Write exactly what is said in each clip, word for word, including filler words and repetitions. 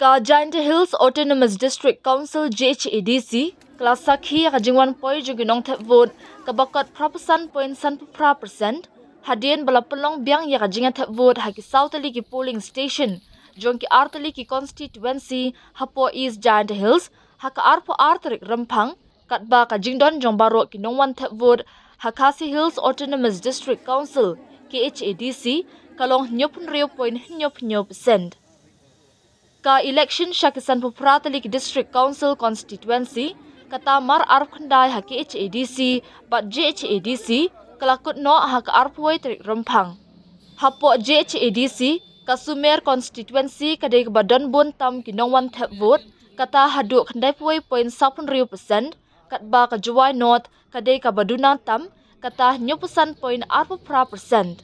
Ka Jaintia Hills Autonomous District Council, J H A D C, ka la sakhi ïa ka jingwan poi jong ki nongthep vote kaba kot phra phew san point san phra percent, hadien ba la pynlong biang ïa ka jingthep vote ha ki saw tylli ki polling station jong ki ar tylli ki constituency hapoh East Jaintia Hills ha ka arphew ar tarik Rymphang, katba ka jingdon jong baroh ki nongwan thep vote ha Khasi Hills Autonomous District Council, K H A D C, ka long hynñiew phew hynriew point hynñiew phew hynñiew percent. Ka election sha ki san phew phra tylli ki District Council constituency, kata mar arphew khyndai ha K H A D C bad J H A D C, ka la kut noh ha ka arphew wei tarik Rymphang. Hapoh J H A D C, ka Sumer constituency ka dei kaba don bun tam ki nongwan thep vote, kata haduh khyndai phew wei point saw phew hynriew percent, katba ka Jowai North ka dei kaba duna tam, kata hynñiew phew san point arphew phra percent.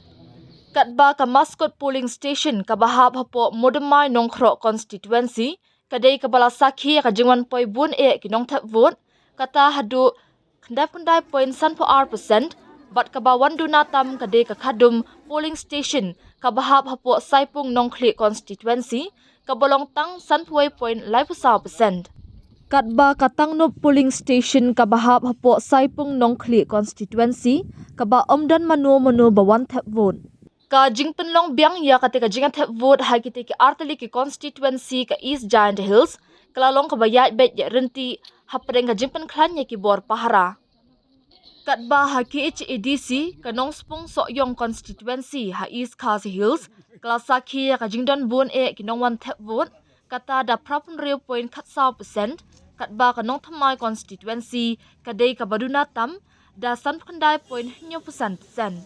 Katba ka Maskut polling station kaba hap hapoh Moodymmai Nongkroh constituency, ka dei kaba la sakhi ïa ka jingwan poi bun eh ki nongthep vote, kata haduh khyndai phew khyndai point san phew ar percent, bad kaba wan duna tam ka dei ka Khadum polling station kaba hap hapoh Saipung Nongkhlieh constituency, kaba long tang san phew wei point lai phew saw percent. Katba ka Tangnup polling station kaba hap hapoh Saipung Nongkhlieh constituency, kaba ym don mano mano ba wan thep vote. Ka jingpynlong biang ïa kata ka jingthep vote ha kita ki ar tylli ki constituency ka East Jaintia Hills, ka la long kaba ïaid beit ïaid ryntih hapdeng ka jingpynkhlaiñ ïa ki bor pahara. Katba ha K H A D C, ka Nongspung Sohiong constituency ha East Khasi Hills, ka la sakhi ïa ka jingdon bun eh ki nongwan thep vote, kata da phra phew hynriew point khat saw percent, katba ka Nongthymmai constituency ka dei kaba duna tam, da san phew khyndai point hynñiew phew san percent.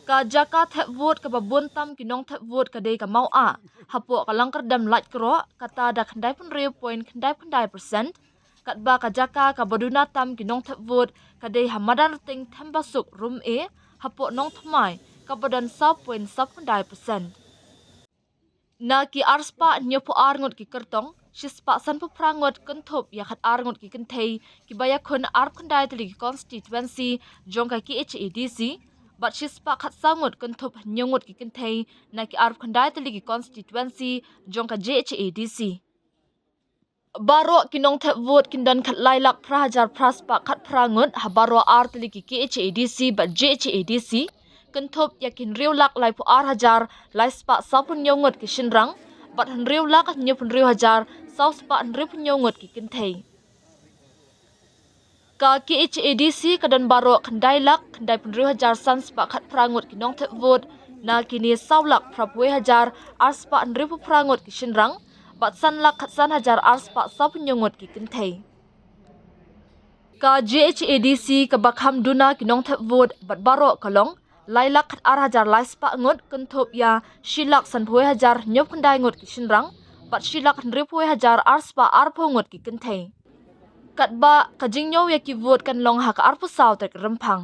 Ka jaka thep vote kaba bun tam ki nongthep vote ka dei ka Mawah, hapoh ka Langkyrdem Laitkroh, kata da khyndai phew hynriew point khyndai phew khyndai percent, katba ka jaka kaba duna tam ki nongthep vote ka dei ha Madanrting Thembasuk Rymeh, hapoh Nongthymmai, kaba don saw point saw phew khyndai percent. Na ki arspah hynñiew phew ar ngut ki kyrtong, shispah san phew phra ngut kynthup ïa khat ar ngut ki kynthei, kiba ïakhun arphew khyndai tylli ki constituency jong ka K H A D C, bad shispah khat saw ngut kynthup hynñiew ngut ki kynthei na ki arphew khyndai tylli ki constituency jong ka J H A D C. Baroh ki nongthep vote kin don khatlai lak phra hajar phra spah khat phra ngut ha baroh ar tylli ki K H A D C bad J H A D C, kynthup ïa ki hynriew lak laiphew ar hajar lai spah sawphew hynñiew ngut ki shynrang, bad hynriew lak hynñiewphew hynriew hajar saw spah hynriewphew hynñiew ngut ki kynthei. Ka K H A D C ka don baroh khyndai lak khyndaiphew hynriew hajar san spah khat phra ngut ki nongthep vote, na kine saw lak phraphew wei hajar ar spah hynriewphew phra ngut ki shynrang, bad san lak khatsan hajar ar spah sawphew hynñiew ngut ki kynthei. Ka J H A D C kaba kham duna ki nongthep vote bad baroh ka long lai lak khat ar hajar lai spah ngut, kynthup ïa shi lak sanphew wei hajar hynñiewphew khyndai ngut ki shynrang, bad shi lak hynriewphew wei hajar ar spah arphew ngut ki kynthei. Katba ka jingñiew ïa ki vote kan long ha ka arphew saw tarik Rymphang.